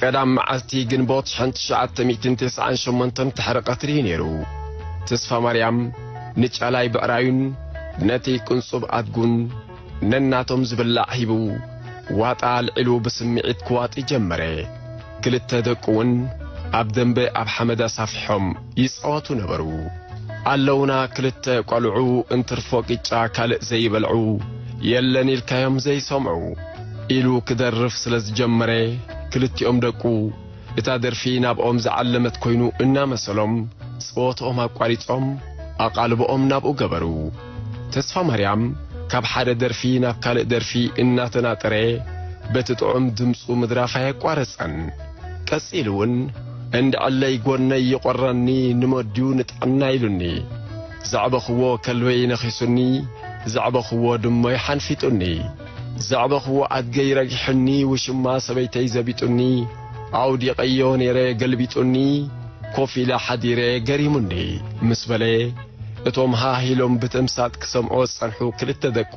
ቀዳም መዓልቲ ግንቦት ሽሕን ትሽዓተ ሚእትን ተስዓን ሸሞንተን ድሕሪ ቀትሪ እዩ ነይሩ። ተስፋ ማርያም ንጫላይ ብዕራዩን ነቲ ቅንጹብ ኣድጉን ነናቶም ዝብላዕ ሂቡ፣ ዋጣ ኣልዒሉ ብስምዒት ክዋጢ ጀመረ። ክልተ ደቁ እውን ኣብ ደንበ ኣብ ሓመድ ኣሳፊሖም ይጻወቱ ነበሩ። ኣለውና ክልተ ቆልዑ እንትርፎ ቅጫ ካልእ ዘይበልዑ፣ የለን ኢልካዮም ዘይሰምዑ፣ ኢሉ ክደርፍ ስለ ዝጀመረ፣ ክልቲኦም ደቁ እታ ደርፊ ናብኦም ዝዓለመት ኮይኑ እናመሰሎም፣ ጸወትኦም ኣቋሪጾም ኣቓልቦኦም ናብኡ ገበሩ። ተስፋ ማርያም ካብ ሓደ ደርፊ ናብ ካልእ ደርፊ እናተናጠረ፣ በቲ ጥዑም ድምጹ ምድራፍ ኣየቋረጸን። ቀጺሉ እውን፣ "እንድዕለይ ጎነይ ይቖረኒ፣ ንሞድዩ ንጥዕና" ኢሉኒ። ዘዕበኽዎ ከልበይ ነኺሱኒ፣ ዘዕበኽዎ ድሞይ ሓንፊጡኒ። ዘዕበኽዎ ኣድገይ ረጊሑኒ፣ ውሽማ ሰበይተይ ዘቢጡኒ፣ ኣውዲቐዮ ነይረ ገልቢጡኒ፣ ኮፍ ኢለ ሓዲረ ገሪሙኒ ምስ በለ፣ እቶም ሃህ ኢሎም ብተምሳጥ ክሰምዖ ዝጸንሑ ክልተ ደቁ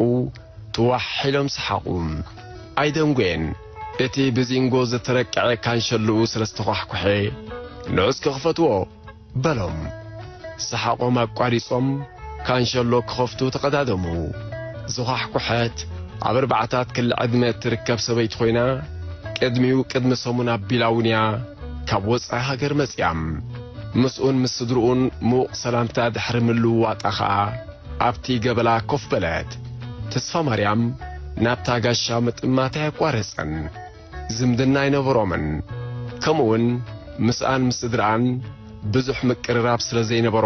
ትዋሕ ኢሎም ሰሓቑ። ኣይደንጎየን። እቲ ብዚንጎ ዝተረቀዐ ካንሸልኡ ስለ ዝተኳሕኩሐ፣ "ንዑ እስከ ክፈትዎ" በሎም። ሰሓቖም ኣቋሪጾም ካንሸሎ ክኸፍቱ ተቐዳደሙ። ዝኳሕኩሐት ኣብ ኣርባዕታት ክሊ ዕድመ እትርከብ ሰበይቲ ኮይና፣ ቅድሚኡ ቅድሚ ሰሙን ኣቢላ እውን እያ ካብ ወጻኢ ሃገር መጺኣ። ምስኡን ምስ ስድርኡን ምዉቕ ሰላምታ ድሕሪ ምልውዋጣ ኸኣ፣ ኣብቲ ገበላ ኮፍ በለት። ተስፋ ማርያም ናብታ ጋሻ ምጥማት ኣየቋረጸን። ዝምድና ኣይነበሮምን። ከምኡውን ምስኣን ምስ ስድርኣን ብዙሕ ምቅርራብ ስለ ዘይነበሮ፣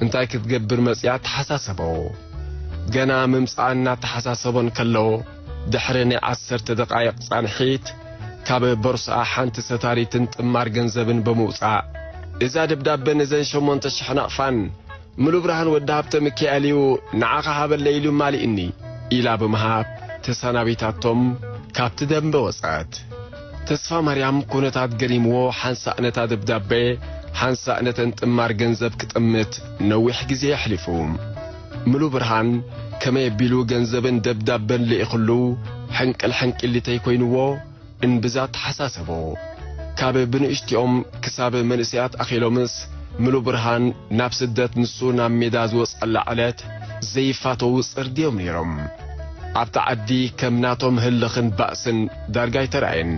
እንታይ ክትገብር መጺኣ ተሓሳሰቦ። ገና ምምጽኣ እናተሓሳሰቦ እንከሎ፣ ድሕሪ ናይ ዓሰርተ ደቓይቕ ጻንሒት፣ ካብ ቦርስኣ ሓንቲ ሰታሪትን ጥማር ገንዘብን ብምውጻእ፣ "እዛ ደብዳበን እዘን ሸሞንተ ሽሕ ናቕፋን፣ ምሉእ ብርሃን ወዲ ሃብተ ሚካኤል እዩ፣ ንዓኻ ሃበለይ ኢሉ ማሊእኒ" ኢላ ብምሃብ ተሰናቢታቶም ካብቲ ደንበ ወጸት። ተስፋ ማርያም ኩነታት ገሪምዎ ሓንሳእ ነታ ደብዳበ፣ ሓንሳእ ነተን ጥማር ገንዘብ ክጥምት ነዊሕ ግዜ ኣሕሊፉ። ምሉእ ብርሃን ከመይ ኣቢሉ ገንዘብን ደብዳበን ልኢኽሉ ሕንቅል ሕንቅሊተይ ኮይንዎ፣ እንብዛ ተሓሳሰቦ። ካብ ብንእሽቲኦም ክሳብ መንእሰያት ኣኺሎምስ፣ ምሉእ ብርሃን ናብ ስደት ንሱ ናብ ሜዳ ዝወጸላ ዕለት ዘይፋተዉ ጽርዲ እዮም ነይሮም። ኣብታ ዓዲ ከም ናቶም ህልኽን ባእስን ዳርጋ ኣይተራእየን።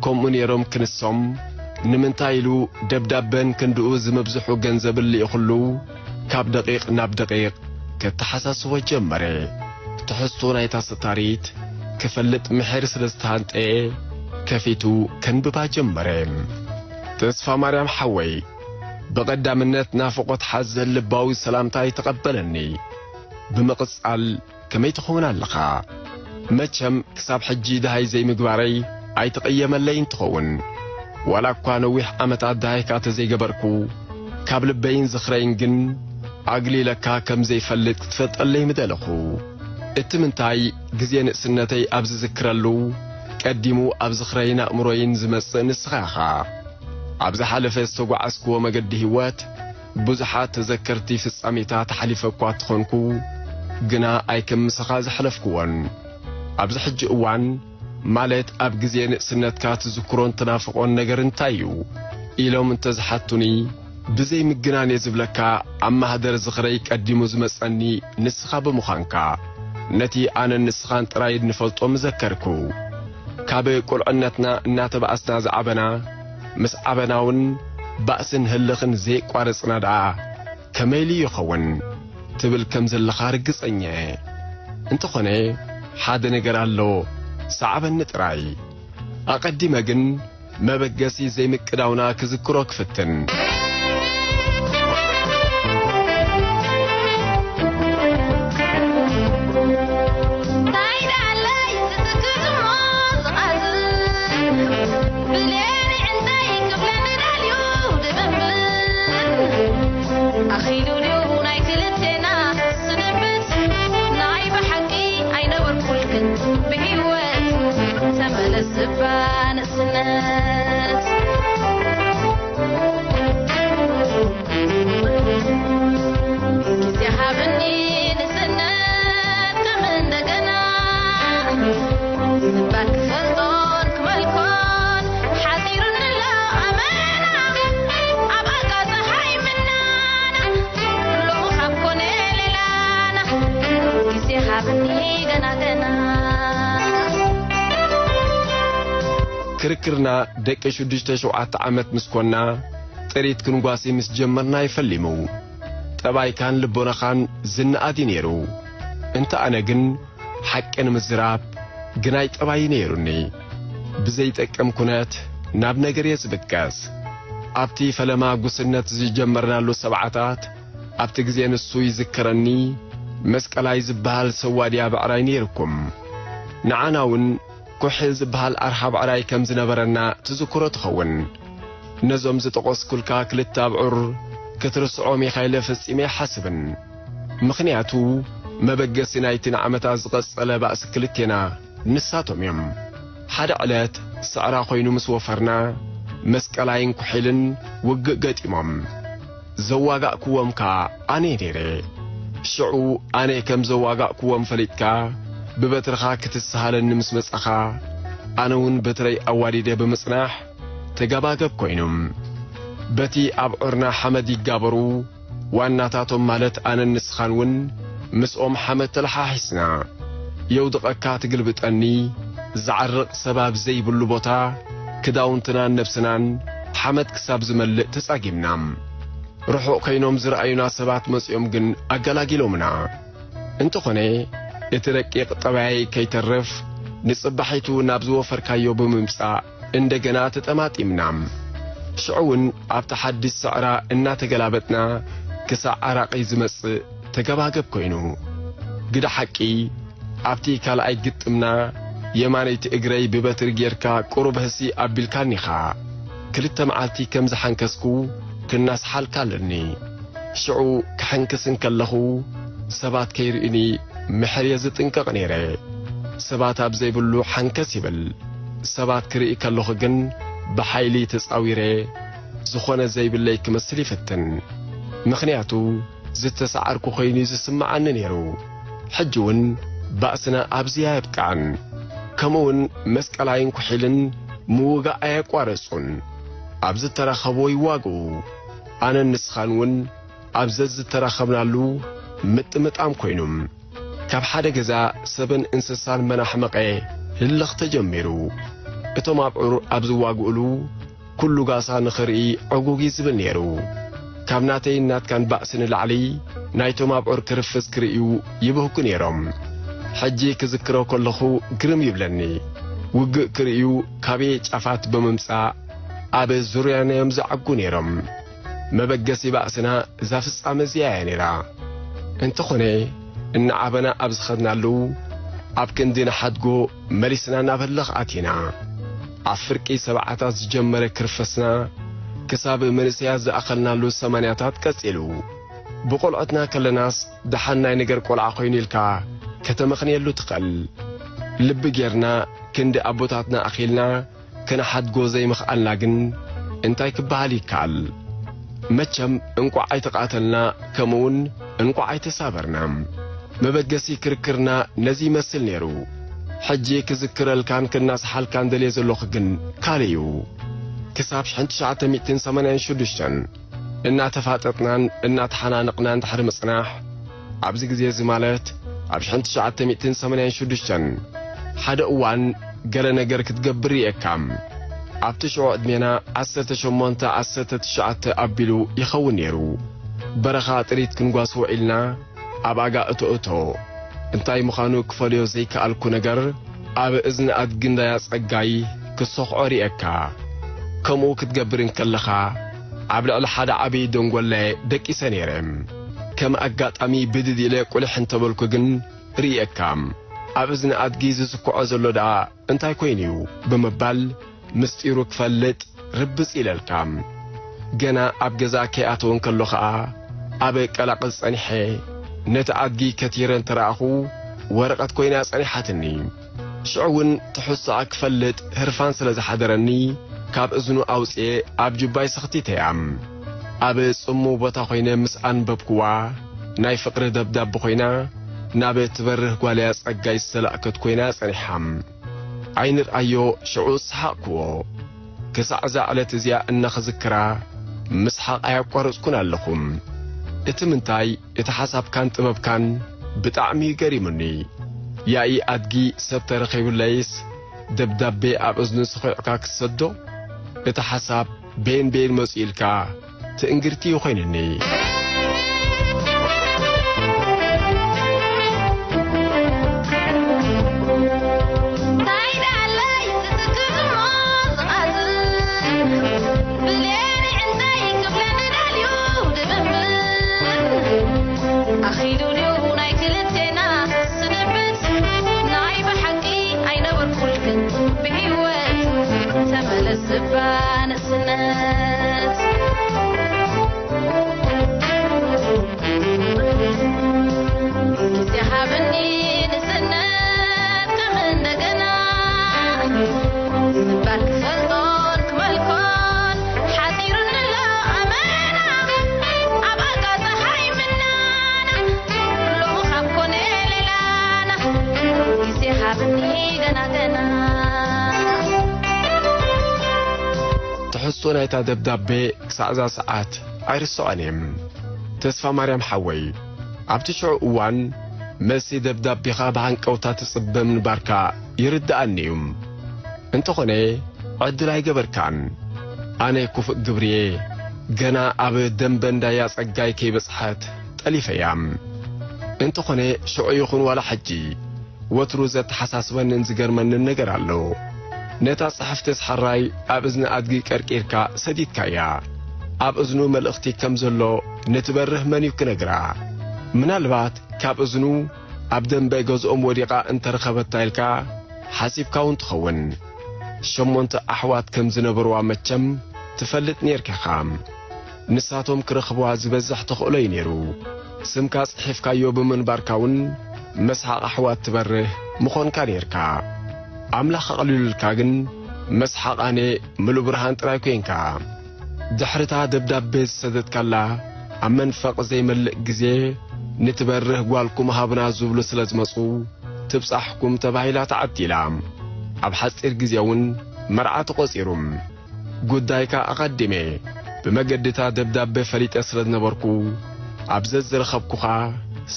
ከምኡ ነይሮም ክንሶም፣ ንምንታይ ኢሉ ደብዳበን ክንድኡ ዝምብዝሑ ገንዘብን ልኢኹሉ፣ ካብ ደቂቕ ናብ ደቂቕ ከተሓሳስቦ ጀመረ። ትሕዝቶ ናይታ ሰታሪት ክፈልጥ ምሒር ስለ ዝተሃንጠየ፣ ከፊቱ ከንብባ ጀመረ። ተስፋ ማርያም ሓወይ፣ ብቐዳምነት ናፍቖት ሓዘል ልባዊ ሰላምታይ ተቐበለኒ። ብምቕጻል፣ ከመይ ትኸውን ኣለኻ? መቸም ክሳብ ሕጂ ደሃይ ዘይምግባረይ ኣይትቕየመለይን ትኸውን። ዋላ እኳ ነዊሕ ዓመታት ደሃይካ ተዘይገበርኩ፣ ካብ ልበይን ዝኽረይን ግን ኣግሊለካ ከም ዘይፈልጥ ክትፈልጠለይ ምደለኹ። እቲ ምንታይ፣ ግዜ ንእስነተይ ኣብ ዝዝክረሉ፣ ቀዲሙ ኣብ ዝኽረይን ኣእምሮይን ዝመጽእ ንስኻ ኢኻ። ኣብ ዝሓለፈ ዝተጓዓዝክዎ መገዲ ህይወት፣ ብዙሓት ተዘከርቲ ፍጻሜታት ኣሕሊፈ እኳ እንተኾንኩ፣ ግና ኣይከም ምሳኻ ዘሕለፍክዎን። ኣብዚ ሕጂ እዋን፣ ማለት ኣብ ግዜ ንእስነትካ ትዝክሮን ትናፍቖን ነገር እንታይ እዩ? ኢሎም እንተዝሓቱኒ፣ ብዘይ ምግናን እየ ዝብለካ፣ ኣብ ማህደር ዝኽረይ ቀዲሙ ዝመጸኒ ንስኻ ብምዃንካ፣ ነቲ ኣነን ንስኻን ጥራይ እንፈልጦ ምዘከርኩ። ካብ ቁልዕነትና እናተባእስና ዝዓበና፣ ምስ ዓበና እውን ባእስን ህልኽን ዘየቋረጽና ደኣ ከመይ ኢሉ ይኸውን? ትብል ከም ዘለኻ ርግጸኛ እየ። እንተኾነ፣ ሓደ ነገር ኣሎ፣ ሰዓበኒ ጥራይ። ኣቐዲመ ግን፣ መበገሲ ዘይምቅዳውና ክዝክሮ ክፍትን። ኣኺሉ ድዩ ናይ ክልቴና ስንብት? ናይ ብሓቂ ኣይነበርኩልክን ብህይወት። ተመለስ እባ ንእስነት። ክርክርና ደቂ ሽዱሽተ ሸውዓተ ዓመት ምስ ኮና፣ ጥሪት ክንጓሲ ምስ ጀመርና እዩ ፈሊሙ። ጠባይካን ልቦናኻን ዝነኣድ እዩ ነይሩ። እንተ ኣነ ግን፣ ሓቂ ንምዝራብ ግናይ ጠባይ ነይሩኒ። ብዘይጠቅም ኩነት ናብ ነገር እየ ዝብገስ። ኣብቲ ፈለማ ጉስነት ዝጀመርናሉ ሰብዓታት፣ ኣብቲ ግዜ ንሱ ይዝክረኒ፣ መስቀላይ ዝበሃል ሰዋድያ ብዕራይ ነይርኩም። ንዓና እውን ኩሒል ዝበሃል ኣርሓ ብዕራይ ከም ዝነበረና ትዝክሮ ትኸውን። ነዞም ዝጠቐስኩልካ ክልተ ኣብዑር ክትርስዖም ኢኻ ኢለ ፈጺመ ኣይሓስብን። ምኽንያቱ፣ መበገሲ ናይቲ ንዓመታት ዝቐጸለ ባእሲ ክልቴና ንሳቶም እዮም። ሓደ ዕለት፣ ሰዕራ ኮይኑ ምስ ወፈርና፣ መስቀላይን ኩሒልን ውግእ ገጢሞም። ዘዋጋእክዎም ከኣ ኣነ ነይረ። ሽዑ ኣነ ከም ዘዋጋእክዎም ፈሊጥካ፣ ብበትርኻ ክትስሃለኒ ምስ መጻኻ፣ ኣነ እውን በትረይ ኣዋዲደ ብምጽናሕ፣ ተጋባገብ ኮይኖም። በቲ ኣብዑርና ሓመድ ይጋበሩ፣ ዋናታቶም ማለት ኣነን ንስኻን እውን ምስኦም ሓመድ ተለሓሒስና። የውድቐካ ትግልብጠኒ፣ ዝዓርቕ ሰብ ኣብ ዘይብሉ ቦታ፣ ክዳውንትናን ነብስናን ሓመድ ክሳብ ዝመልእ ተጻጊምና። ርሑቕ ኮይኖም ዝረኣዩና ሰባት መጺኦም ግን ኣገላጊሎምና። እንተኾነ፣ እቲ ረቂቕ ጠባያይ ከይተርፍ፣ ንጽባሒቱ ናብ ዝወፈርካዮ ብምምጻእ እንደገና ተጠማጢምና። ሽዑ እውን ኣብቲ ሓድሽ ሰዕራ እናተገላበጥና ክሳዕ ዓራቒ ዝመጽእ ተገባገብ ኮይኑ። ግደ ሓቂ፣ ኣብቲ ካልኣይ ግጥምና የማነይቲ እግረይ ብበትሪ ጌርካ ቁሩብ ህሲ ኣቢልካኒኻ። ክልተ መዓልቲ ከም ዝሓንከስኩ ክናስሓልካ ኣለኒ። ሽዑ ክሕንክስ እንከለኹ ሰባት ከይርእዩኒ ምሕር እየ ዝጥንቀቕ ነይረ። ሰባት ኣብ ዘይብሉ ሓንከስ ይብል። ሰባት ክርኢ ከለኹ ግን ብሓይሊ ተጻዊረ ዝኾነ ዘይብለይ ክመስል ይፍትን። ምኽንያቱ ዝተሰዓርኩ ኮይኑ እዩ ዝስምዓኒ ነይሩ። ሕጂ እውን ባእስና ኣብዚ ኣየብቅዐን። ከምኡውን መስቀላይን ኩሒልን ምውጋእ ኣየቋረጹን። ኣብ ዝተራኸብዎ ይዋግኡ። ኣነን ንስኻን እውን ኣብ ዘዝተራኸብናሉ ምጥምጣም ኮይኑ፣ ካብ ሓደ ገዛ ሰብን እንስሳን መናሕመቐ ህልኽ ተጀሚሩ። እቶም ኣብዑር ኣብ ዝዋግኡሉ፣ ኩሉ ጋሳ ንኽርኢ ዕጉግ እዩ ዝብል ነይሩ። ካብ ናተይን ናትካን ባእሲ ንላዕሊ፣ ናይቶም ኣብዑር ክርፍስ ክርእዩ ይብህጉ ነይሮም። ሕጂ ክዝክሮ ከለኹ ግርም ይብለኒ። ውግእ ክርእዩ ካበየ ጫፋት ብምምጻእ ኣብ ዙርያና እዮም ዝዓጉ ነይሮም። መበገሲ ባእስና እዛ ፍጻመ እዚኣ እያ ነይራ። እንተኾነ፣ እናዓበና ኣብ ዝኸድናሉ፣ ኣብ ክንዲ ንሓድጎ መሊስና ናብ ህልኽ ኣቲና። ኣብ ፍርቂ ሰብዓታት ዝጀመረ ክርፈስና፣ ክሳብ መንእሰያት ዝኣኸልናሉ ሰማንያታት ቀጺሉ። ብቆልዑትና ከለናስ፣ ደሓን ናይ ነገር ቆልዓ ኮይኑ ኢልካ ከተመኽንየሉ ትኽእል። ልቢ ጌርና ክንዲ ኣቦታትና ኣኺልና ክንሓድጎ ዘይምኽኣልና ግን እንታይ ክበሃል ይከኣል? መቸም እንቋዕ ኣይተቓተልና፣ ከምኡውን እንቋዕ ኣይተሳበርና። መበገሲ ክርክርና ነዚ ይመስል ነይሩ። ሕጂ ክዝክረልካን ክናስሓልካን ደልየ ዘለኹ ግን ካልእ እዩ። ክሳብ ሽሕን ትሽዓተ ሚእትን ሰማንያን ሽዱሽተን እናተፋጠጥናን እናተሓናነቕናን ድሕሪ ምጽናሕ፣ ኣብዚ ግዜ እዚ ማለት ኣብ ሽሕን ትሽዓተ ሚእትን ሰማንያን ሽዱሽተን ሓደ እዋን ገለ ነገር ክትገብር ርእየካ። ኣብቲ ሽዑ ዕድሜና ዓሰርተ ሸሞንተ ዓሰርተ ትሽዓተ ኣቢሉ ይኸውን ነይሩ። በረኻ ጥሪት ክንጓስ ውዒልና ኣብ ኣጋ እቶ እቶ። እንታይ ምዃኑ ክፈልዮ ዘይከኣልኩ ነገር ኣብ እዝኒ ኣድጊ እንዳያ ጸጋይ ክሰኹዖ ርእየካ። ከምኡ ክትገብር እንከለኻ ኣብ ልዕሊ ሓደ ዓብዪ ደንጎለ ደቂሰ ነይረ። ከም ኣጋጣሚ ብድድ ኢለ ቁልሕ እንተበልኩ ግን ርእየካ። ኣብ እዝኒ ኣድጊ ዝስኩዖ ዘሎ ደኣ እንታይ ኮይኑ እዩ ብምባል ምስጢሩ ክፈልጥ ርብጽ ኢለልካ። ገና ኣብ ገዛ ከይኣተወ እንከሎ ኸኣ ኣብ ቀላቕል ጸኒሐ ነቲ ኣድጊ ከቲረ እንተረኣኹ ወረቐት ኮይና ጸኒሓትኒ። ሽዑ እውን ትሕዝቶኣ ክፈልጥ ህርፋን ስለ ዝሓደረኒ ካብ እዝኑ ኣውጽኤ ኣብ ጁባይ ሰኽቲተያ። ኣብ ጽምው ቦታ ኮይነ ምስ ኣንበብክዋ ናይ ፍቕሪ ደብዳብ ኮይና ናብ ትበርህ ጓልያ ጸጋይ ዝተላእከት ኮይና ጸኒሓ። ኣይንርኣዮ ሽዑ ሰሓቕክዎ። ክሳዕ እዛ ዕለት እዚኣ እናኽዝክራ ምስሓቕ ኣያቋረጽኩን ኣለኹ። እቲ ምንታይ እቲ ሓሳብካን ጥበብካን ብጣዕሚ እዩ ገሪሙኒ። ያኢ ኣድጊ ሰብ ተረኺቡለይስ ደብዳቤ ኣብ እዝኑ ስኺዕካ ክትሰዶ፣ እቲ ሓሳብ በየን በየን መጺኡ ኢልካ ትእንግርቲ እዩ ኮይንኒ። እንታይ ደኣለይ ዝትክዝ እሞ ዝቐዝን፣ ብሌኒ እንታይ ክብለኒ ደልዩ ድብንብን። ኣኺሉ ድዩ ናይ ክልቴና ስንብት? ናይ ብሓቂ ኣይነበርኩልክን ብህይወት፣ ተመለስ እባ ንእስነት። ግዜ ሃብኒ ንስነት ከም እንደገና፣ ስባር ክፈልጦን ክመልኮን ሓጺሩኒ ኣሎ ኣመና። ኣብ ኣጋ ጸሓይ ምናና፣ ሎሚ ካብ ኮነ ሌላና፣ ግዜ ሃብኒ ገና ገና። ትሕዝቶ ናይታ ደብዳቤ ክሳዕ እዛ ሰዓት ኣይርስዖን እየ። ተስፋ ማርያም ሓወይ፣ ኣብቲ ሽዑ እዋን መልሲ ደብዳቤኻ ብሃንቀውታ ትጽበ ምንባርካ ይርድኣኒ እዩ። እንተኾነ፣ ዕድል ኣይገበርካን። ኣነ ክፉእ ግብርየ ገና ኣብ ደንበ እንዳያ ጸጋይ ከይበጽሐት ጠሊፈያ። እንተኾነ፣ ሽዑ ይኹን ዋላ ሕጂ፣ ወትሩ ዘተሓሳስበንን ዝገርመንን ነገር ኣሎ። ነታ ጽሕፍትስ ሕራይ ኣብ እዝኒ ኣድጊ ቀርቂርካ ሰዲድካያ። ኣብ እዝኑ መልእኽቲ ከም ዘሎ ንትበርህ መን እዩ ክነግራ? ምናልባት ካብ እዝኑ ኣብ ደንበ ገዝኦም ወዲቓ እንተረኸበታ ኢልካ ሓሲብካ እውን ትኸውን። ሸሞንተ ኣሕዋት ከም ዝነበርዋ መቸም ትፈልጥ ኔርካ ኢኻ። ንሳቶም ክረኽብዋ ዝበዝሕ ተኽእሎ እዩ ነይሩ። ስምካ ጽሒፍካዮ ብምንባርካ እውን መስሓቕ ኣሕዋት ትበርህ ምኾንካ ኔርካ። ኣምላኽ ኣቕሊሉልካ ግን መስሓቕ ኣነ ምሉእ ብርሃን ጥራይ ኮንካ። ድሕርታ ደብዳቤ ዝሰደድካላ ኣብ መንፈቕ ዘይመልእ ግዜ ንትበርህ ጓልኩም ሃብና ዝብሉ ስለ ዝመጹ ትብጻሕኩም ተባሂላ ተዓዲላ። ኣብ ሓጺር ግዜ እውን መርዓ ተቖጺሩ። ጉዳይካ ኣቐዲመ ብመገድታ ደብዳቤ ፈሊጠ ስለ ዝነበርኩ፣ ኣብ ዘዝረኸብኩኻ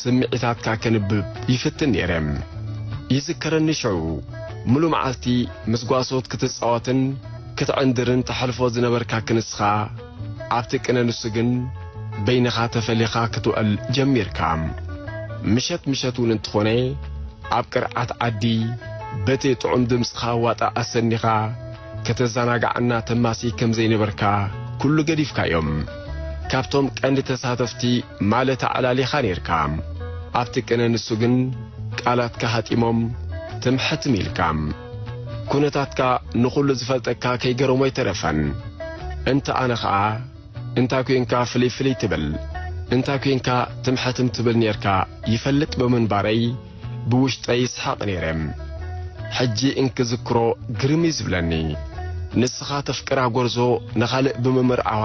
ስምዒታትካ ከንብብ ይፍትን ነይረ። ይዝከረኒ ሽዑ፣ ምሉእ መዓልቲ ምስ ጓሶት ክትጻወትን ክትዕንድርን ተሕልፎ ዝነበርካ ክንስኻ፣ ኣብቲ ቅነ ንሱ ግን በይንኻ ተፈሊኻ ክትውዕል ጀሚርካ። ምሸት ምሸት እውን እንተኾነ፣ ኣብ ቅርዓት ዓዲ በቲ ጥዑም ድምጽኻ ዋጣ ኣሰኒኻ ከተዘናግዓና ተማሲ ከም ዘይነበርካ ኩሉ ገዲፍካዮም። ካብቶም ቀንዲ ተሳተፍቲ ማለት ኣዕላሊኻ ኔርካ። ኣብቲ ቅነ ንሱ ግን ቃላትካ ሃጢሞም ትምሕትም ኢልካ። ኩነታትካ ንኹሉ ዝፈልጠካ ከይገረሞ ኣይተረፈን። እንተ ኣነ ኸኣ እንታይ ኮንካ ፍልይ ፍልይ ትብል? እንታይ ኮንካ ትምሕትም ትብል ኔርካ ይፈልጥ ብምንባረይ ብውሽጠይ ይስሓቕ ኔረ። ሕጂ እንክዝክሮ ግርም እዩ ዝብለኒ። ንስኻ ተፍቅራ ጎርዞ ንኻልእ ብምምርዓዋ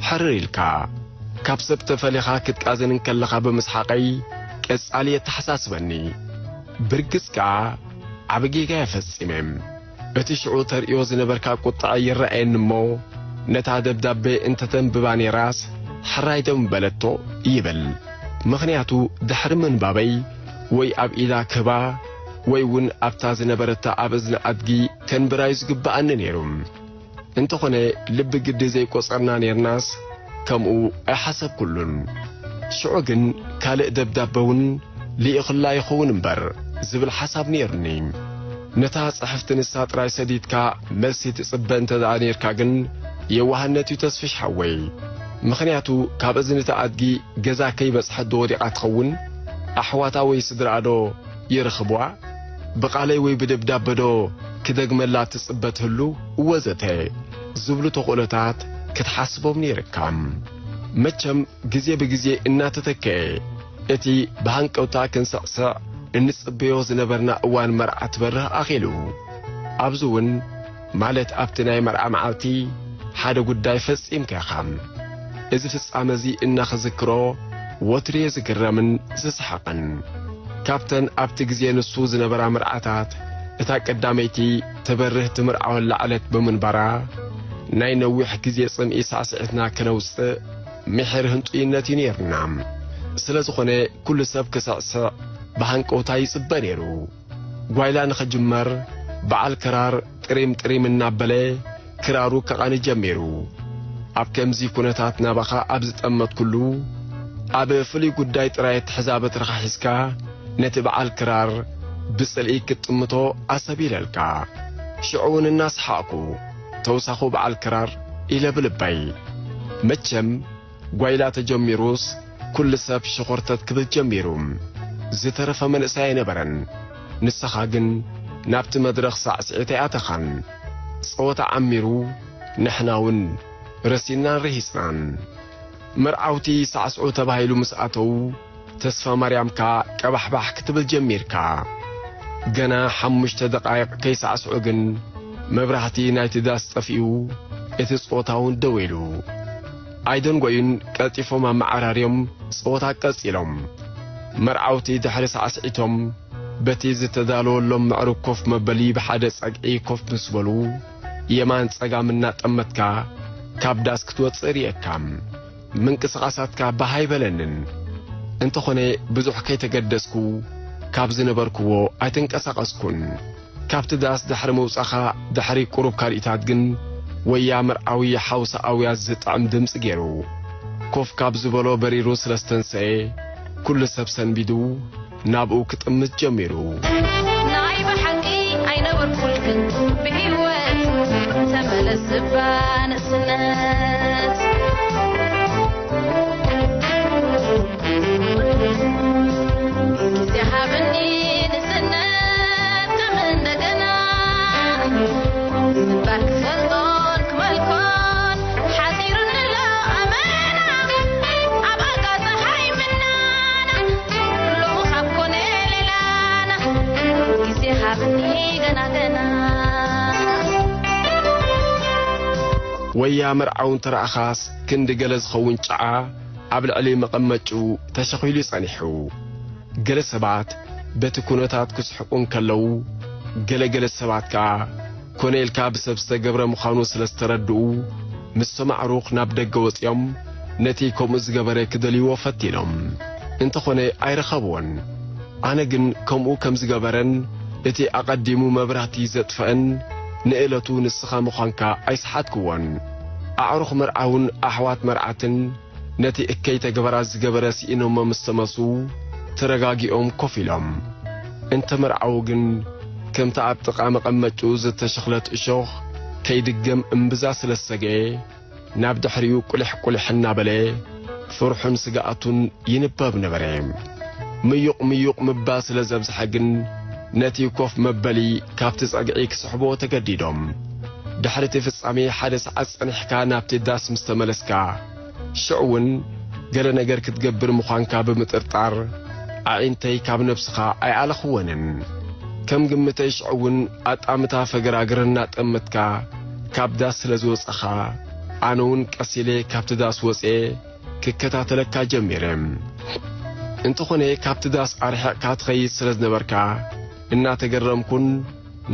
ሕርር ኢልካ። ካብ ሰብ ተፈሊኻ ክትቃዘን እንከለኻ ብምስሓቐይ ቀጻሊ የተሓሳስበኒ። ብርግጽ ከኣ ዓቢ ጌጋ እየ ፈጺመ። እቲ ሽዑ ተርእዮ ዝነበርካ ቁጥዐ ይረኣየኒ እሞ፣ ነታ ደብዳቤ እንተተንብባ ኔራስ፣ ሕራይ ዶ ምበለቶ ይብል። ምኽንያቱ፣ ድሕሪ ምንባበይ፣ ወይ ኣብ ኢዳ ክህባ፣ ወይ እውን ኣብታ ዝነበረታ ኣብ እዝኒ ኣድጊ ከንብራዩ ዝግብኣኒ ነይሩ። እንተኾነ፣ ልቢ ግዲ ዘይቆጸርና ኔርናስ፣ ከምኡ ኣይሓሰብኩሉን። ሽዑ ግን ካልእ ደብዳበ እውን ልኢኹላ ይኸውን እምበር ዝብል ሓሳብ ነይሩኒ። ነታ ጽሕፍቲ ንሳ ጥራይ ሰዲድካ መልሲ ትጽበ እንተ ደኣ ኔርካ ግን የዋህነት እዩ ተስፍሽ ሓወይ። ምኽንያቱ ካብ እዝኒ እቲ ኣድጊ ገዛ ከይበጽሐት ዶ ወዲቓ ትኸውን? ኣሕዋታ ወይ ስድራኣ ዶ ይረኽብዋ? ብቓለይ ወይ ብደብዳበ ዶ ክደግመላ ትጽበ ትህሉ? ወዘተ ዝብሉ ተኽእሎታት ክትሓስቦም ነይርካ። መቸም ግዜ ብግዜ እናተተክአ፣ እቲ ብሃንቀውታ ክንስዕስዕ እንጽበዮ ዝነበርና እዋን መርዓ ትበርህ ኣኺሉ። ኣብዚ እውን፣ ማለት ኣብቲ ናይ መርዓ መዓልቲ፣ ሓደ ጉዳይ ፈጺምካ ኢኻ። እዚ ፍጻመ እዚ እናኽዝክሮ ወትሩ እየ ዝግረምን ዝስሕቕን። ካብተን ኣብቲ ግዜ ንሱ ዝነበራ መርዓታት፣ እታ ቀዳመይቲ ትበርህ ትምርዓወላ ዕለት ብምንባራ፣ ናይ ነዊሕ ግዜ ጽምኢ ሳዕስዒትና ከነውጽእ ምሒር ህንጡይነት እዩ ነይሩና። ስለ ዝኾነ፣ ኩሉ ሰብ ክስዕስዕ ብሃንቀውታ ይጽበ ነይሩ። ጓይላ ንኽጅመር በዓል ክራር ጥሪም ጥሪም እናበለ ክራሩ ከቓኒ ጀሚሩ። ኣብ ከምዚ ኩነታት ናባኻ ኣብ ዝጠመትኩሉ፣ ኣብ ፍሉይ ጉዳይ ጥራይ ኣተሕዛ በትርኻ ሒዝካ ነቲ በዓል ክራር ብጽልኢ ክትጥምቶ ኣሰብ ኢለልካ። ሽዑ እውን እናሰሓቕኩ፣ "ተውሳኹ በዓል ክራር" ኢለ ብልበይ። መቸም ጓይላ ተጀሚሩስ፣ ኩሉ ሰብ ሸኾርተት ክብል ጀሚሩ። ዝተረፈ መንእሰይ ኣይነበረን። ንስኻ ግን ናብቲ መድረኽ ሳዕስዒት ኣይኣተኻን። ጸወታ ዓሚሩ፣ ንሕና እውን ረሲናን ርሂጽናን። መርዓውቲ ሳዕስዑ ተባሂሉ ምስ ኣተዉ፣ ተስፋ ማርያም ከኣ ቀባሕባሕ ክትብል ጀሚርካ። ገና ሓሙሽተ ደቓይቕ ከይሳዕስዑ ግን፣ መብራህቲ ናይቲ ዳስ ጠፊኡ፣ እቲ ጸወታ እውን ደው ኢሉ። ኣይደንጎዩን ቀልጢፎም ኣመዓራርዮም ጸወታ ቀጺሎም። መርዓውቲ ድሕሪ ሳዕስዒቶም፣ በቲ ዝተዳለወሎም መዕርግ ኮፍ መበሊ ብሓደ ጸግዒ ኮፍ ምስ በሉ፣ የማን ጸጋም እናጠመትካ ካብ ዳስ ክትወጽእ ርእየካ። ምንቅስቓሳትካ ባህ ኣይበለንን። እንተኾነ ብዙሕ ከይተገደስኩ ካብ ዝነበርክዎ ኣይተንቀሳቐስኩን። ካብቲ ዳስ ድሕሪ ምውጻኻ ድሕሪ ቁሩብ ካልኢታት ግን ወያ መርዓዊ ሓውሲ ኣውያት ዝጥዕም ድምጺ ገይሩ። ኮፍ ካብ ዝበሎ በሪሩ ስለ ዝተንሰኤ ኩሉ ሰብ ሰንቢዱ ናብኡ ክጥምት ጀሚሩ። ናይ ብሓቂ ኣይነበርኩልክን ብህይወት ተመለስ እባ ንእስነት። ግዜ ሃብኒ ንእስነት ከም እንደገና ምንባር ክፈልጦን ክመልኮን ሓጺሩኒ ኣሎ ኣመና። ኣብ ኣጋ ጸሓይ ምናና ሎሚ ካብ ኮነ ሌላና ግዜ ሃብኒ ገና ገና። ወያ መርዓውን ተረኣኻስ ክንዲ ገለ ዝኸውን ጨዓ ኣብ ልዕሊ መቐመጭኡ ተሸኺሉ ጸኒሑ። ገለ ሰባት በቲ ኩነታት ክስሕቁ እንከለዉ፣ ገለ ገለ ሰባት ከኣ ኮነ ኢልካ ብሰብ ዝተገብረ ምዃኑ ስለ ዝተረድኡ፣ ምስቶም ኣዕሩኽ ናብ ደገ ወጺኦም ነቲ ከምኡ ዝገበረ ክደልይዎ ፈቲኖም። እንተኾነ ኣይረኸብዎን። ኣነ ግን ከምኡ ከም ዝገበረን እቲ ኣቐዲሙ መብራህቲ ዘጥፍአን ንእለቱ ንስኻ ምዃንካ ኣይሰሓትክዎን። ኣዕሩኽ መርዓውን ኣሕዋት መርዓትን ነቲ እከይ ተግባራት ዝገበረ ስኢኖሞ ምስ ተመሱ፣ ተረጋጊኦም ኮፍ ኢሎም። እንተ መርዓዊ ግን፣ ከምቲ ኣብ ጥቓ መቐመጭኡ ዝተሸኽለት እሾኽ ከይድገም እምብዛ ስለ ዝሰግኤ፣ ናብ ድሕሪኡ ቁሊሕ ቁሊሕ እናበለ፣ ፍርሑን ስግኣቱን ይንበብ ነበረ። ምዩቕ ምዩቕ ምባል ስለ ዘብዝሐ ግን፣ ነቲ ኮፍ መበሊ ካብቲ ጸግዒ ክስሕብዎ ተገዲዶም። ድሕሪ እቲ ፍጻሜ ሓደ ሰዓት ጸኒሕካ ናብቲ ዳስ ምስ ተመለስካ፣ ሽዑ እውን ገለ ነገር ክትገብር ምዃንካ ብምጥርጣር፣ ኣዒንተይ ካብ ነብስኻ ኣይኣለኽወንን። ከም ግምተይ ሽዑ እውን ኣጣምታ ፈገራግር እናጠመትካ ካብ ዳስ ስለ ዝወጻኻ፣ ኣነ እውን ቀስ ኢለ ካብቲ ዳስ ወጽኤ ክከታተለካ ጀሚረ። እንተኾነ ካብቲ ዳስ ኣርሒቕካ ትኸይድ ስለ ዝነበርካ፣ እናተገረምኩን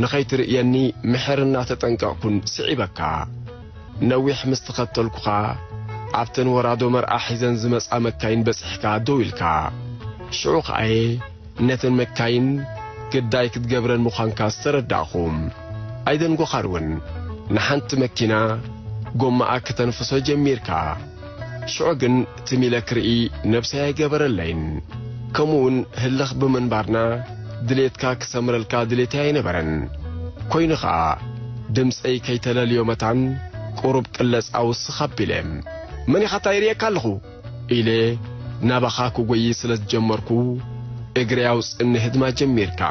ንኸይትርእየኒ ምሕር እናተጠንቀቕኩን ስዒበካ። ነዊሕ ምስ ተኸተልኩኻ፣ ኣብተን ወራዶ መርዓ ሒዘን ዝመጻ መካይን በጺሕካ ደው ኢልካ። ሽዑ ከኣ'የ ነተን መካይን ግዳይ ክትገብረን ምዃንካ ዝተረዳእኹ። ኣይደንጎኻን እውን፣ ንሓንቲ መኪና ጎማኣ ከተንፍሶ ጀሚርካ። ሽዑ ግን ትም ኢለ ክርኢ ነብሰይ ኣይገበረለይን። ከምኡውን ህልኽ ብምንባርና ድሌትካ ክሰምረልካ ድሌተይ ኣይነበረን። ኮይኑ ኸኣ ድምጸይ ከይተለልዮ መታን ቁሩብ ቅለጽ ኣውስኽ ኣቢለ፣ "መን ኢኻ እታ ይርእየካ ኣለኹ?" ኢለ ናባኻ ክጎዪ ስለ ዝጀመርኩ፣ እግረይ ኣውጽእኒ ህድማ ጀሚርካ።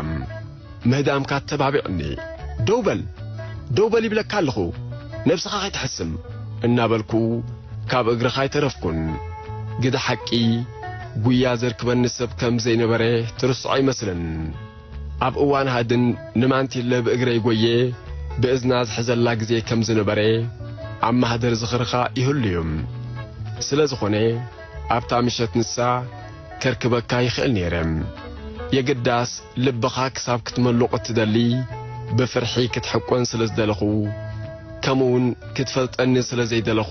ምህዳምካ ኣተባቢዕኒ። "ደው በል! ደው በል ይብለካ ኣለኹ! ነብስኻ ከይትሕስም!" እናበልኩ ካብ እግርኻ ኣይተረፍኩን። ግደ ሓቂ፣ ጉያ ዘርክበኒ ሰብ ከም ዘይነበረ ትርስዖ ኣይመስልን። ኣብ እዋን ሃድን ንማንቲለ ብእግረይ ጎየ ብእዝና ዝሕዘላ ግዜ ከም ዝነበረ ኣብ ማህደር ዝኽርኻ ይህሉ እዩ። ስለ ዝኾነ፣ ኣብታ ምሸት ንሳ ከርክበካ ይኽእል ነይረ። የግዳስ ልብኻ ክሳብ ክትመሉቕ እትደሊ፣ ብፍርሒ ክትሕቆን ስለ ዝደለኹ፣ ከምኡውን ክትፈልጠኒ ስለ ዘይደለኹ፣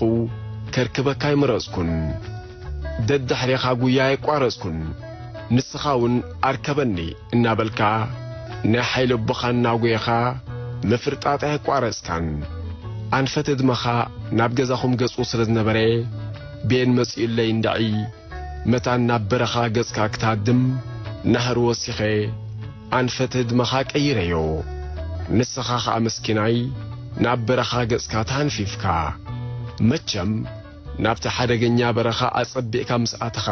ከርክበካ ኣይመረጽኩን። ደድሕሬኻ ጉያ ኣየቋረጽኩን። ንስኻ እውን ኣርከበኒ እናበልካ፣ ናይ ሓይሊ ኣቦኻ እናጎየኻ፣ ምፍርጣጥ ኣየቋረጽካን። ኣንፈት ህድመኻ ናብ ገዛኹም ገጹ ስለ ዝነበረ፣ ቤን መጺኡለይ እንድዒ፣ መታን ናብ በረኻ ገጽካ ክትሃድም፣ ናህሪ ወሲኸ ኣንፈት ህድመኻ ቀይረዮ። ንስኻ ኸኣ መስኪናይ፣ ናብ በረኻ ገጽካ ተሃንፊፍካ። መቸም፣ ናብቲ ሓደገኛ በረኻ ኣጸቢቕካ ምስ ኣተኻ፣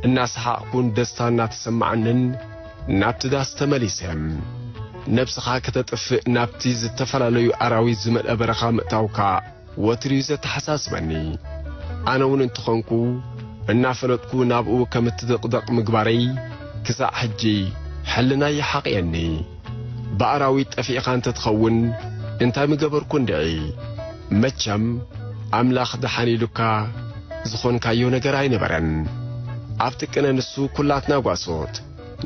እናሰሓቕኩን ደስታ እናተሰማዓንን ናብቲ ዳስ ተመሊሰ። ነብስኻ ከተጥፍእ ናብቲ ዝተፈላለዩ ኣራዊት ዝመልአ በረኻ ምእታውካ ወትሩ እዩ ዘተሓሳስበኒ። ኣነ እውን እንተኾንኩ፣ እናፈለጥኩ ናብኡ ከም እትድቕደቕ ምግባረይ ክሳዕ ሕጂ ሕልናይ ይሓቕየኒ። ብኣራዊት ጠፊእኻ እንተ ትኸውን እንታይ ምገበርኩ እንድዒ? መቸም ኣምላኽ ደሓን ኢሉካ ዝኾንካዮ ነገር ኣይነበረን። ኣብቲ ቅነ ንሱ ኩላትና ጓሶት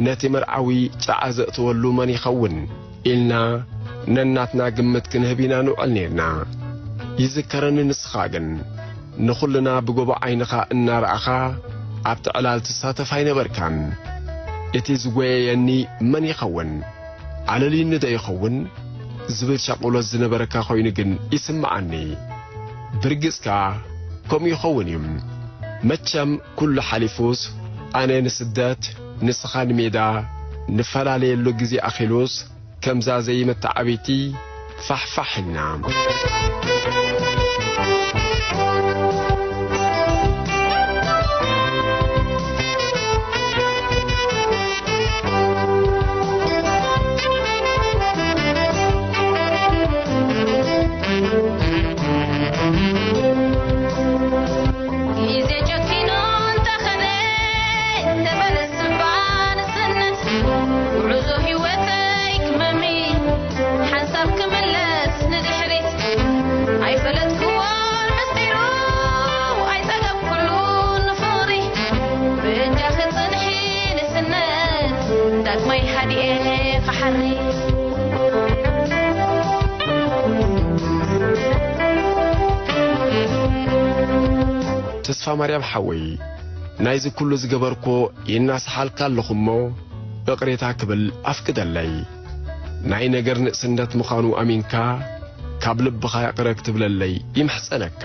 ነቲ መርዓዊ ጨዓ ዘእተወሉ መን ይኸውን ኢልና ነናትና ግምት ክንህብ ኢና ንውዕል ኔርና። ይዝከረኒ ንስኻ ግን ንኹልና ብጎቦ ዓይንኻ እናረኣኻ ኣብቲ ዕላል ትሳተፍ ኣይነበርካን። እቲ ዝጎየየኒ መን ይኸውን? ኣለልዩኒ ዶ ይኸውን? ዝብል ሻቕሎት ዝነበረካ ኮይኑ ግን ይስምዓኒ። ብርግጽ ከኣ ከምኡ ይኸውን እዩ። መቸም ኩሉ ሓሊፉስ ኣነ ንስደት ንስኻ ንሜዳ ንፈላለየሉ ግዜ ኣኺሉስ ከምዛ ዘይመተዓብይቲ ፋሕፋሕ ኢልና። ግዜ ጨኪኑ እንተኸደ፣ እንተበለስ እባ ንስነት፣ ጉዕዞ ህይወተይ ክመሚ፣ ሓንሳብ ክምለስ ንድሕሪት። ኣይፈለጥክዎን ምስጢሩ፣ ኣይጸገብኩሉን ንፍቕሪ። በጃኺ ጽንሒ ንስነት፣ ዳግማይ ሃዲኤ ክሓሪ። ተስፋ ማርያም ሓወይ፣ ናይዚ ኩሉ ዝገበርኮ ይናስሓልካ ኣለኹ እሞ፣ እቕሬታ ክብል ኣፍቅደለይ። ናይ ነገር ንእስነት ምዃኑ ኣሚንካ፣ ካብ ልብኻ ይቕረ ክትብለለይ ይምሕጸነካ።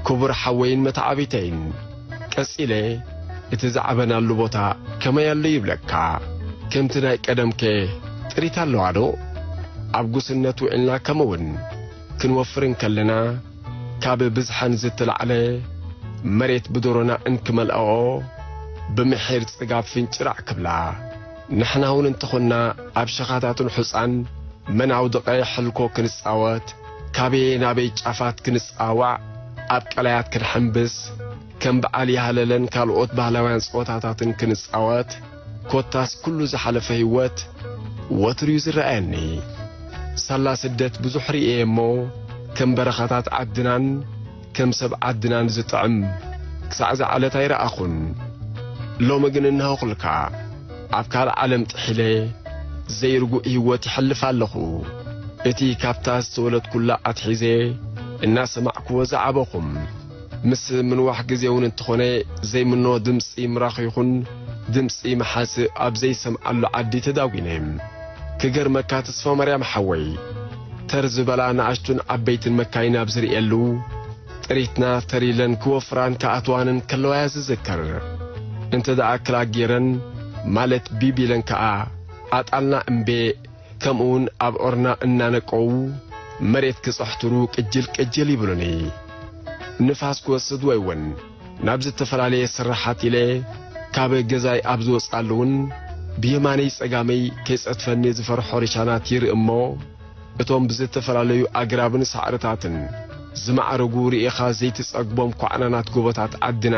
ክቡር ሓወይን መተዓቢተይን፣ ቀጺለ እቲ ዝዓበናሉ ቦታ ከመይ ኣሎ ይብለካ። ከምቲ ናይ ቀደምከ ጥሪት ኣለዋ ዶ? ኣብ ጉስነት ውዒልና ከምኡውን ክንወፍር እንከለና፣ ካብ ብዝሐን ዝተላዕለ መሬት ብደሮና እንክመልኣኦ፣ ብምሒር ጽጋብ ፍንጭራዕ ክብላ፣ ንሕና እውን እንተኾንና ኣብ ሸኻታትን ሑጻን መን ኣውደቐ ሕልኮ ክንጻወት፣ ካበየ ናበይ ጫፋት ክንጻዋዕ፣ ኣብ ቀላያት ክንሕምብስ፣ ከም በዓል ያህለለን ካልኦት ባህላውያን ጸወታታትን ክንጻወት፣ ኮታስ ኩሉ ዝሓለፈ ህይወት ወትሩ እዩ ዝረኣየኒ። ሳላ ስደት ብዙሕ ርእየ እሞ፣ ከም በረኻታት ዓድናን ከም ሰብ ዓድናን ዝጥዕም ክሳዕ ዝዓለት ኣይረኣኹን። ሎሚ ግን እነሆኹልካ፣ ኣብ ካልእ ዓለም ጥሒለ ዘይርጉእ ህይወት ይሐልፍ ኣለኹ። እቲ ካብታ ዝተወለድኩላ ኣትሒዘ እናሰማዕክዎ ዝዓበኹም፣ ምስ ምንዋሕ ግዜ እውን እንተኾነ ዘይምኖ ድምጺ ምራኽ ይኹን ድምጺ መሓስእ ኣብ ዘይሰምዓሉ ዓዲ ተዳጒነ። ክገርመካ ተስፋ ማርያም ሓወይ፣ ተር ዝበላ ንኣሽቱን ዓበይትን መካይን ኣብ ዝርእየሉ፣ ጥሪትና ተር ኢለን ክወፍራን ክኣትዋን እንከለዋ እያ ዝዝክር። እንተ ደኣ ክላግ ገይረን፣ ማለት ቢብ ኢለን ከኣ ኣጣልና እምቤ፣ ከምኡውን ኣብ ኦርና እናነቀዉ መሬት ክጸሕትሩ ቅጅል ቅጅል ይብሉኒ። ንፋስ ክወስድ ወይ እውን ናብ ዝተፈላለየ ስራሓት ኢለ ካብ ገዛይ ኣብ ዝወጽኣሉ እውን ብየማነይ ጸጋመይ ከይጸትፈኒ ዝፈርሖ ሪሻናት ይርኢ እሞ፣ እቶም ብዝተፈላለዩ ኣግራብን ሳዕርታትን ዝማዕረጉ ርኢኻ ዘይትጸግቦም ኳዕናናት ጎቦታት ዓድና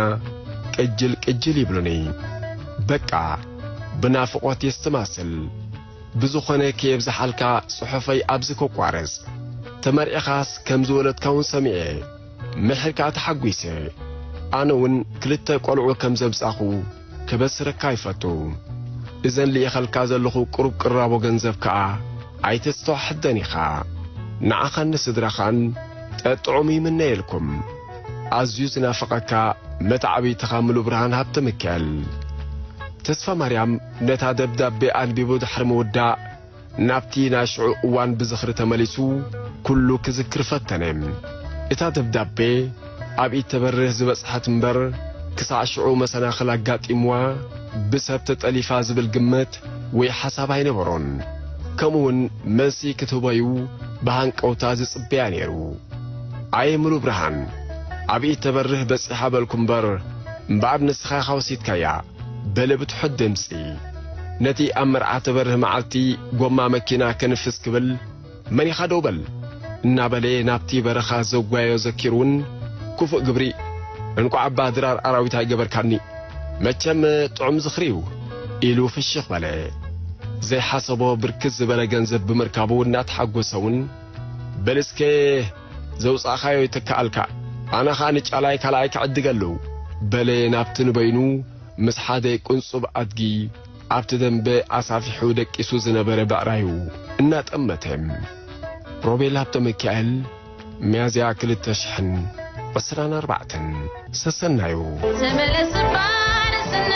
ቅጅል ቅጅል ይብሉኒ። በቃ ብናፍቖት የስተማስል። ብዝኾነ ከየብዝሓልካ ጽሑፈይ ኣብዚ ከቋርጽ። ተመርዒኻስ ከም ዝወለድካ እውን ሰሚዐ። ምሒር ከኣ ተሓጒሰ። ኣነ እውን ክልተ ቆልዑ ከም ዘምጻኹ ክበስረካ ይፈቱ። እዘን ልኢኸልካ ዘለኹ ቁሩብ ቅራቦ ገንዘብ ከኣ ኣይተስተዋሕደን ኢኻ። ንዓኻን ንስድራኻን ጠጥዑም ይምነየልኩም። ኣዝዩ ዝናፍቐካ መተዓብይትኻ ምሉእ ብርሃን ሃብተሚካኤል። ተስፋ ማርያም ነታ ደብዳቤ ኣንቢቡ ድሕሪ ምውዳእ፣ ናብቲ ናይ ሽዑ እዋን ብዝኽሪ ተመሊሱ፣ ኩሉ ክዝክር ፈተነ። እታ ደብዳቤ ኣብ ኢድ ተበርህ ዝበጽሐት እምበር፣ ክሳዕ ሽዑ መሰናኽል ኣጋጢምዋ፣ ብሰብ ተጠሊፋ ዝብል ግምት ወይ ሓሳብ ኣይነበሮን። ከምኡውን መልሲ ክትህቦዩ ብሃንቀውታ ዝጽበያ ነይሩ። ኣየ ምሉእ ብርሃን፣ ኣብ ኢድ ተበርህ በጺሓ በልኩ እምበር፣ እምበኣር ንስኻ ኢኻ ወሲድካያ፣ በለ ብትሑት ድምጺ። ነቲ ኣብ መርዓ ተበርህ መዓልቲ ጎማ መኪና ከንፍስ ክብል፣ "መን ኢኻ ደው በል?" እናበለ ናብቲ በረኻ ዘጓዮ ዘኪሩውን፣ "ክፉእ ግብሪ፣ እንቋዕ እባ ድራር ኣራዊት ኣይገበርካኒ፣ መቸም ጥዑም ዝኽሪ እዩ" ኢሉ ፍሽኽ በለ። ዘይሓሰቦ ብርክት ዝበለ ገንዘብ ብምርካቡ እናተሓጎሰ እውን፣ "በል እስከ ዘውጻእኻዮ ይተክኣልካ፣ ኣነ ኸኣ ንጫላይ ካልኣይ ክዕድገሉ" በለ ናብቲ ንበይኑ ምስ ሓደ ቁንጹብ ኣድጊ ኣብቲ ደንበ ኣሳፊሑ ደቂሱ ዝነበረ ብዕራዩ እናጠመተ። ሮቤል ሃብተሚካኤል፣ ሚያዝያ ክልተ ሽሕን ዕስራን ኣርባዕተን። ሰሰናዩ። ተመለስ እባ ንስና